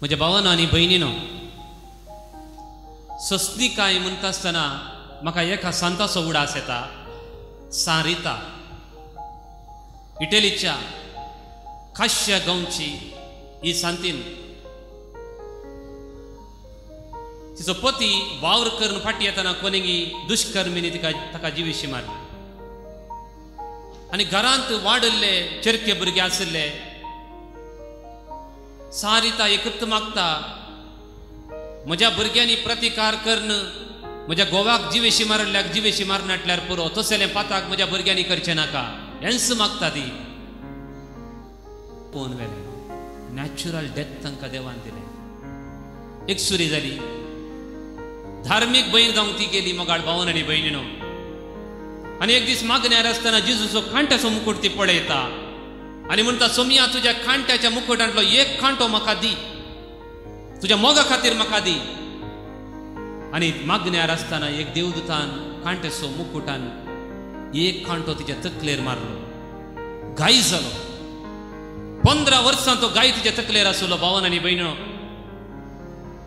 म्हज्या भावानो आनी भयणीनो, सोंसणीकाय म्हणटा आसतना म्हाका एका सांताचो उडास येता, सारिता. इटलीच्या काश्या गांवची ही सांतीन. तिचो पती वावर करून फाटी येतना कोणेगी दुष्कर्मीनी ताका जिविशी मारली आनी घरांत वाडिल्ले चरके भुरगे आशिल्ले. सारिता एकूच मागता, म्हज्या भुरग्यांनी प्रतिकार करून म्हज्या गोवाक जिवेशी मारल्याक जिवेशी मारनाटल्यार पुरो, तसलें पाताक म्हज्या भुरग्यांनी करचें नाका, हेंच मागता ती. पोवन वेलें नॅचरल डेथ तांकां देवान दिलें. एक सुरी जाली, धार्मीक भयण जावंक ती गेली मोगाळ भावन आनी भयणीनो. आनी एक दीस मागण्यार आसतना जेजूचो कांट्याचो मुकुट ती पळयता आनी म्हणटा, सोमिया तुज्या कांट्याच्या मुकुटांतलो एक कांटो म्हाका दी, तुज्या मोगा खातीर म्हाका दी. आनी मागण्यार आसतना एक देवदूतान कांट्याचो मुकुटान एक कांटो तिच्या तकलेर मारलो, गाय जालो. 15 वर्सां तो गाय तिच्या तकलेर आसलो. भावन आनी भयणो,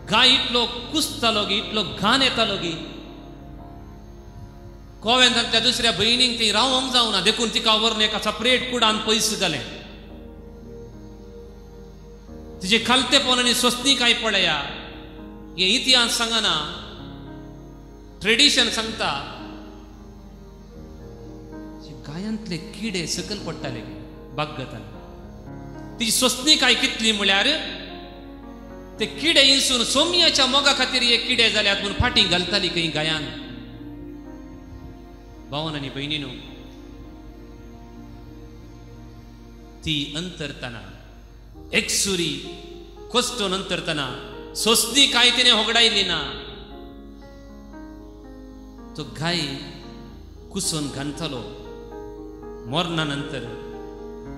गाय इतलो कुसतालो गी, इतलो घाण येतालो गी, कोवेंतांतल्या दुसऱ्या भयणींक ती रावंक जावना, देखून तिका व्हरून एका सपरेट कुडान पयस घालें. तिचे खालतेपण आनी सोंसणीकाय पळया. हे इतिहास सांगना, ट्रेडिशन सांगता. गायांतले किडे सकयल पडटाले बागताले. तिची सोंसणीकाय कितली म्हळ्यार ते किडे इंसून सोमयाच्या मोगा खातीर हे किडे जाल्यात म्हूण फाटीं घालताली खंय गायान. भावन आनी भयणीनो, ती अंतरतना एकसुरी कोश्टून अंतरतना सोंसणीकाय तिणें होगडायली ना. तो गाय कुसून घालतालो. मरणा नंतर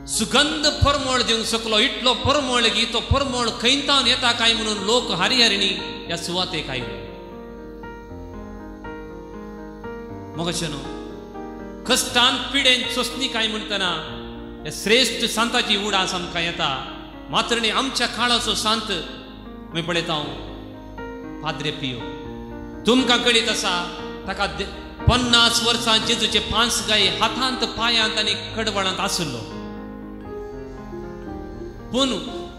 सुगंध परमळ दिवंक शकलो, इतलो परमळ की तो परमळ खंयतावन येता काय म्हणून लोक हरिहरिणी ह्या सुवातेक आयले. मगशें न्हू, कश्टान पिडेन सोंसणीकाय म्हणटना ह्या श्रेश्ठ सांताची उडास आमकां येता. मात्रणी आमच्या काळाचो सांत आमी पळयता पाद्रे पियो. तुमकां कळीत आसा, ताका 50 वर्सां जेजूचे 5 गाय हातांत पायांत आनी कडवळांत आशिल्लो. पूण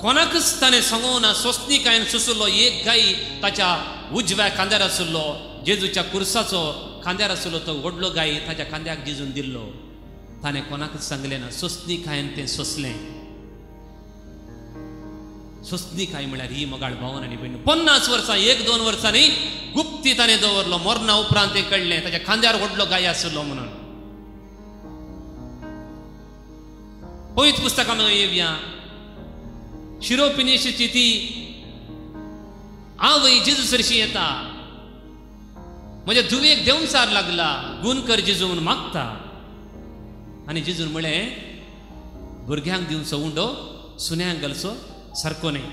कोणाकच ताणें सांगूना, सोंसणीकायेन सोंसलो. एक गाय ताच्या उजव्या खांद्यार आशिल्लो, जेजूच्या कुर्साचो खांद्यार आशिल्लो तो व्हडलो गाय ताच्या खांद्याक जेजून दिल्लो. ताणें कोणाकच सांगलें ना, सोंसणीकायेन तें सोंसलें. सोंसणीकाय म्हळ्यार ही मोगाळ भावन आनी भयण. 50 वर्सां, 1-2 वर्सांनी गुप्ती ताणें दवरलो. मरणा उपरांत तें कळ्ळें ताच्या खांद्यार व्हडलो गाय आशिल्लो म्हणून. पवित्र पुस्तकां येवया. शिरोपिनेशीची ती आवय जेजू सरशी येता, म्हज्या धुवेक देंवचार लागला, गुण कर जेजू म्हणून मागता. आनी जेजून म्हळें, भुरग्यांक दिवचो उंडो सुन्यांक घालचो सारको न्हय.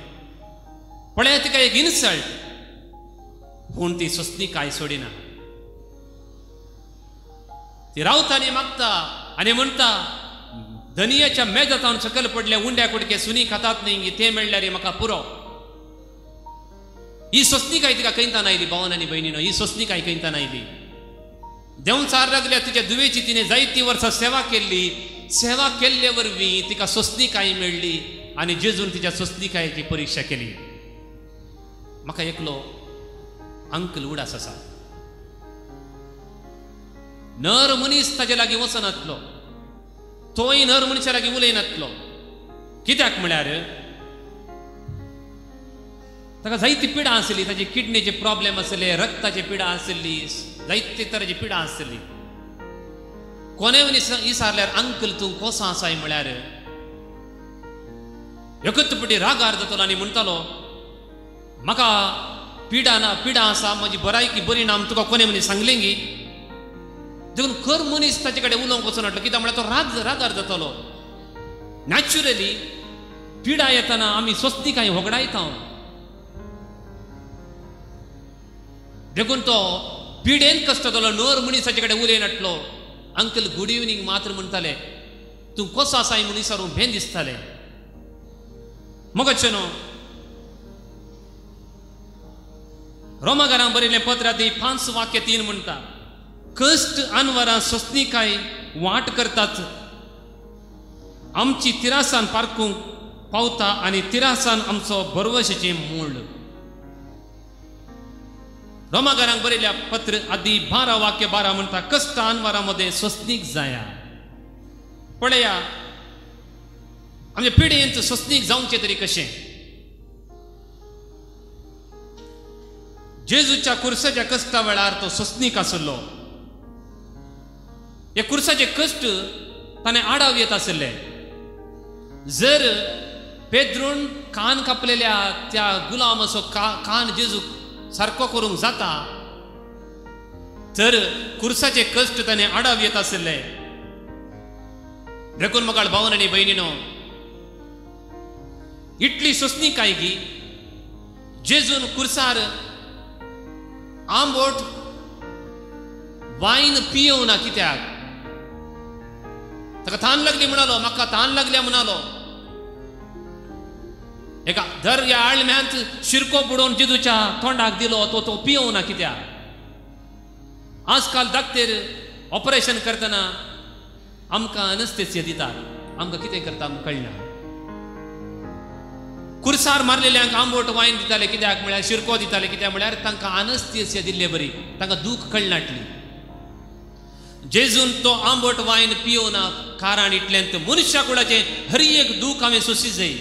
पळया तिका एक इन्सल्ट, पूण ती सोंसणीकाय सोडिना. ती रावता आनी मागता आनी म्हणटा, धनियाच्या मेजातावन सकयल पडले उंड्या कुडके सुनी खातात न्ही, ते मेळ्ळ्यार म्हाका पुरो. ही सोंसणीकाय तिका खंयतान आयली? भावन आनी भयणीनो, ही सोंसणीकाय खंयतान आयली? देंवचार लागल्या तिच्या दुवेची तिणें जायती वर्सां सेवा केल्ली. सेवा केल्ले वरवीं तिका सोंसणीकाय मेळ्ळी आनी जेजून तिच्या सोंसणीकायेची परिक्षा केली. म्हाका एकलो अंकल उडास आसा, नर मनीस ताजे लागीं वचनातलो, तोय नर मनशा लागीं उलयनातलो. कित्याक म्हळ्यार ताका जायती पिडा आसली, ताची किडनीचे प्रॉब्लेम आसले, रक्ताची पिडा आसली, जायते तरेची पिडा आसली. कोणे विचारल्यार अंकल तूं कसो आसाय म्हळ्यार एकच पटी रागार जातलो आनी म्हणटालो, म्हाका पिडा ना, पिडा आसा, म्हजी बरायकी बरी ना, तुका कोणे म्हणी सांगलें गी. देखून खर मनीस ताचे कडेन उलोवंक वचून हाडलो, कित्याक म्हळ्यार तो रागार जातलो. नॅचरली पिडा येतना आमी सोंसणीकाय होगडायता. देखून तो पिडेन कश्ट जालो, नर मनीसाचे कडेन उलयनाटलो. अंकल गुड इवनींग मात्र म्हणटाले, तूं कसो आसाय म्हूण विचारूंक भें दिसतालें. मगचे न्हू, रोमागारांक बरयलें पत्र आदी 5:3 म्हणटा, कश्ट अनवरां सोंसणीकाय वाट करतात, आमची तिरासान पारखूंक पावता आनी तिरासान आमचो भरवशाचें मूळ. रोमागारांक बरयल्या पत्र आदी 12:12 म्हणटा, कश्ट अनवरां मदें सोंसणीक जाया. पळया आमच्या पिढयेंत सोंसणीक जावचें तरी कशें? जेजूच्या कुर्साच्या कश्टा वेळार तो सोंसणीक आसलो. हे कुर्साचे कश्ट ताणें आडाव येत आसले. जर पेद्रून कान कापलेल्या त्या गुलामाचो कान जेजू सारको करूंक जाता तर कुर्साचे कश्ट ताणें आडाव येत आसले. देखून मगाळ भावन आनी भयणीनो, इतली सोंसणीकाय गी जेजून कुर्सार आंबोट वायन पियोवना कित्याक? ताका तान लागली म्हणालो, म्हाका तान लागल्या म्हणालो. एका दर ह्या आळम्यांत शिरको बुडोवन जेजूच्या तोंडाक दिलो, तो तो पियोवना कित्याक? आजकाल डाक्टर ऑपरेशन करतना आमकां अनस्थेसिया दितात, आमकां कितें करता आमकां कळना. कुर्सार मारलेल्यांक आंबोट वायन दिताले कित्याक म्हळ्यार, शिरको दिताले कित्याक म्हळ्यार तांकां अनस्थेसिया दिल्ले बरी, तांकां दूख कळनाटली. जेजून तो आंबोट वायन पियोवना कारण इतल्यांत मनशा कुळाचें हर एक दूख हांवें सोंशी जाय.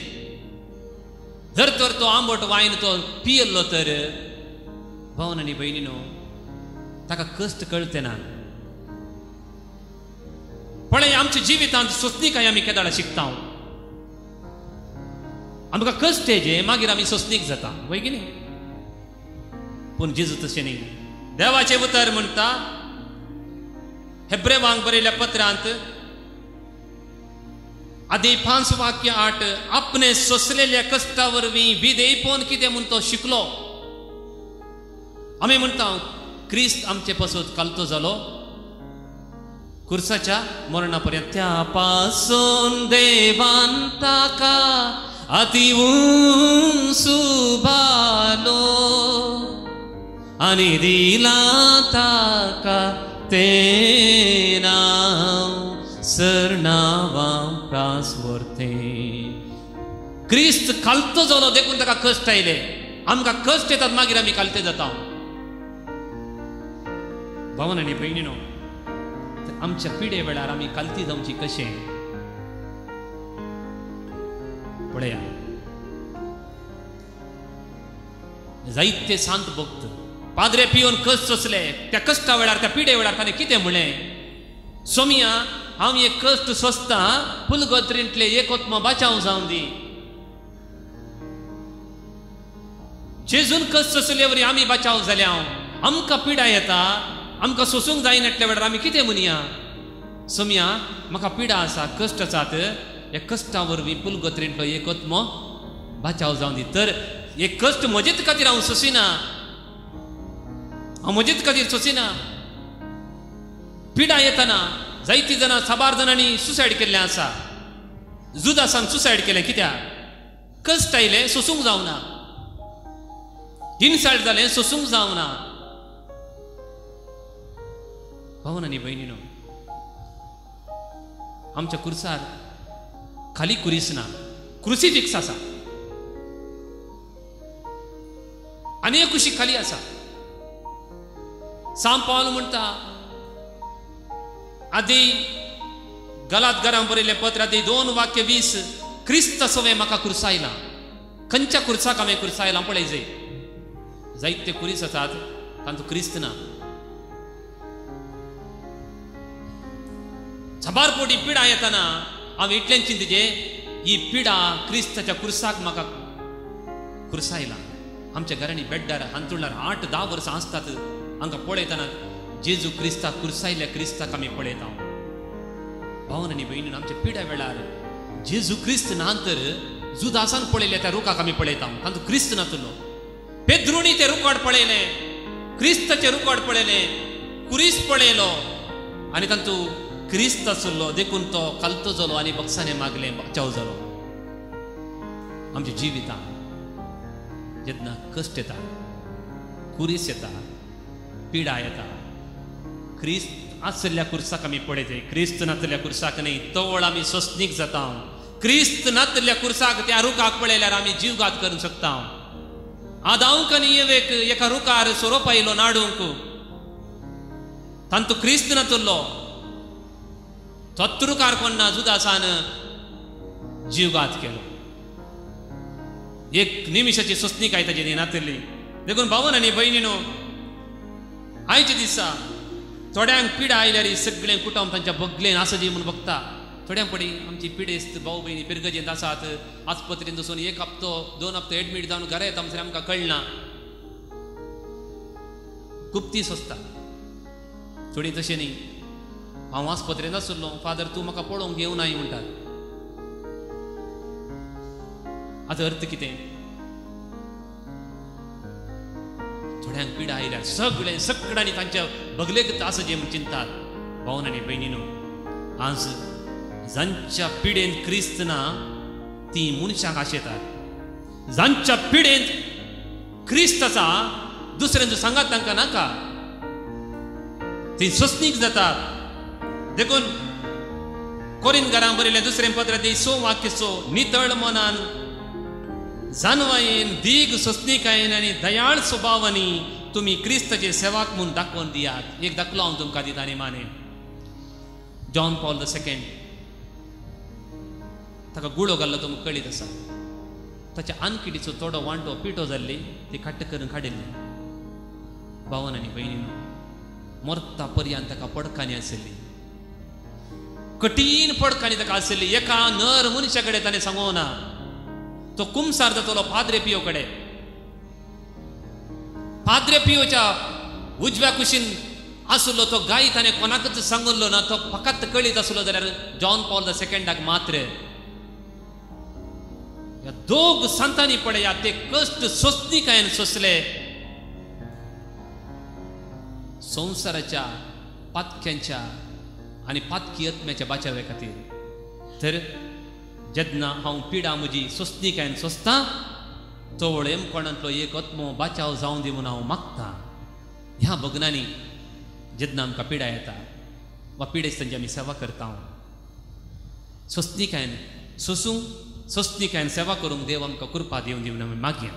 जर तर तो आंबोट वायन तो पियल्लो तर भावन आनी भयणीनो ताका कश्ट कळते ना. पळय आमच्या जिवितांत सोंसणीकाय आमी केदाळा शिकता. आमकां कश्ट येजे मागीर आमी सोंसणीक जाता, वय की न्ही? पूण जेजू तशें न्ही. देवाचें उतर म्हणटा हेब्रेवांक बरयल्या पत्रांत आदी 5:8, आपणे सोंसलेल्या कश्टा वरवीं विधेयपण कितें म्हूण तो शिकलो. आमी म्हणटा क्रिस्त आमचे पासत कालतो जालो कुर्साच्या मरणा पर्यंत. त्या पासून देवान ताका अति उंच उबालो आनी दिला ताका तें नांव सरनांवां प्रासवर्तें. क्रिस्त कालतो जालो देखून ताका कश्ट आयले. आमकां कश्ट येतात मागीर आमी कालते जाता. भावन आनी भयणीनो, आमच्या पिडे वेळार आमी कालती जावची कशें? पळया जायते सांत भक्त पाद्रे पिवन कश्ट सोंसले. त्या कश्टा वेळार, त्या पिडे वेळार ताणें कितें म्हणलें? सोमिया, हांव एक कश्ट सोंसता, पुलगोत्रींतले एक ओत्मा बाचाव जावं दी. जेजून कश्ट सोंसले वरी आमी बाचाव जाल्या. आमकां पिडा येता, आमकां सोंसूंक जायना त्या वेळार आमी कितें म्हणया? सोमिया, म्हाका पिडा आसा, कश्ट आसात, ह्या कश्टा वरवीं पुलगोत्रींतलो एक ओत्मो बाचाव जावं दी. तर एक कश्ट म्हजेच खातीर हांव सोंसिना, हांव म्हजेच खातीर सोंसिना. पिडा येतना जायतीं जाणां, साबार जाणांनी सुसायड केल्लें आसा. जुदासान सुसायड केलें कित्याक? कश्ट आयले, सोंसूंक जावना. इन्सल्ट जालें, सोंसूंक जावना. भावन आनी भयणीनो, आमच्या कुर्सार खाली कुरीस ना, क्रुसिफिक्स आसा आनी एक कुशी खाली आसा. सांत पावल म्हणटा आदी गलात घरां बरयलें पत्र आदी 2:20, क्रिस्त सवें म्हाका कुर्सायला. खंयच्या कुर्साक हांवें कुर्सायला पळय जाय. जायते कुरीस आसात तांचो क्रिस्त ना. साबार पोटी पिडा येतना हांव इतलें चिंतचे, ही पिडा क्रिस्ताच्या कुर्साक म्हाका कुर्सायला. आमच्या घरांनी बेड्डार हांतुळणार 8-10 वर्सां आसतात. हांकां पळयतना जेजू क्रिस्ताक कुर्सायल्या क्रिस्ताक आमी पळयता. भावन आनी भयणीन, आमच्या पिड्या वेळार जेजू क्रिस्त ना तर जुदासान पळयल्या त्या रुखाक आमी पळयता, तांचो क्रिस्त नातलो. पेद्रुणी ते रुखाड पळयलें, क्रिस्ताचें रुखाड पळयलें, कुरीस पळयलो आनी तांचो क्रिस्त आसलो देखून तो कालतो जालो आनी बक्षाने मागलें, बचाव जालो. आमच्या जिवितांत जेन्ना कश्ट येता, कुरीस येता, पिडा येता, क्रिस्त आसल्या कुर्साक आमी पळयताय, क्रिस्त नातल्या कुर्साक न्ही. तवळ आमी सोसणीक जाता. क्रिस्त नातल्या कुर्साक त्या रुखाक पळयल्यार आमी जीवघात करूंक शकता. आदांक आनी एवेक एका रुखार सोरोप आयलो नाडूंक, तांतू क्रिस्त नातुल्लो, तोच रुखार कोन्ना जुदासान जीवघात केलो. एक निमिशाची सोसणीकाय ताजी नातली. देखून भावन आनी भयणीनो, आयच्या दिसा थोड्यांक पिडा आयल्यार सगळें कुटुंब तांच्या बगलेन आसा जी म्हूण बघता. थोड्यां पडी आमची पिडेस्त भाव भयणी पिरगजेंत आसात, आस्पत्रेंत वचून एक हप्तो 2 हप्तो एडमीट जावन घरा येता म्हणसर आमकां कळना, खूब ती सोंसता. थोडीं तशें न्ही, हांव आस्पत्रेंत आसलो फादर तूं म्हाका पळोवंक येवनाय म्हणटात. आतां अर्थ कितें? थोड्यांक पिडा आयल्यार सगळें सगळ्यांनी तांच्या बगलेक आसा जे म्हूण चिंतात. भावन आनी भयणीनो, आज जांच्या पिडेंत क्रिस्त ना ती मनशांक आशेतात. जांच्या पिडेंत क्रिस्त आसा दुसऱ्यांचो सांगात तांकां नाका, ती सोसणीक जातात. देखून कोरिंथकारांक बरयलें दुसरें पत्र ती 6 वाक्य 6, नितळ मनान, जानवायेन, दीग सोसणीकायेन आनी दयाळ स्वभावांनी तुमी क्रिस्ताचे सेवाक म्हूण दाखोवन दियात. एक दाखलो हांव तुमकां दिता आनी माने, जॉन पॉल the second, ताका गुळो घाल्लो तुमकां कळीत आसा. ताच्या आनकिडीचो थोडो वांटो पिठो जाल्ली ती काट्ट करून काडिल्ली. भावन आनी भयणीनो, मरता पर्यंत ताका पडकांनी आशिल्ली, कठीण पडकांनी ताका आशिल्ली. एका नर मनशा कडेन ताणें सांगूंक ना, तो कुमसार जातलो पाद्रे पियो कडेन. पाद्रे पियोच्या उजव्या कुशीन आसलो तो गाय ताणें कोणाकच सांगलो ना, तो फकत कळीत आसलो जाल्यार जॉन पॉल the सेकंडाक मात्र. ह्या दोग संतांनी पळया ते कश्ट सोंसणीकायेन सोंसले. संवसाराच्या पातक्यांच्या आनी पातकी आत्म्याच्या बाचावे खातीर. तर जेन्ना हांव पिडा म्हजी सोंसणीकायेन सोंसता, तवळ एमकोणांतलो एक आत्मो बाचाव जावं दी म्हूण हांव मागता. ह्या भग्नांनी जेन्ना आमकां पिडा येता वा पिडेस्तांची आमी सेवा करता, सोंसणीकायेन सोंसूंक, सोंसणीकायेन सेवा करूंक देव आमकां कृपा दिवन दिवन आमी मागया.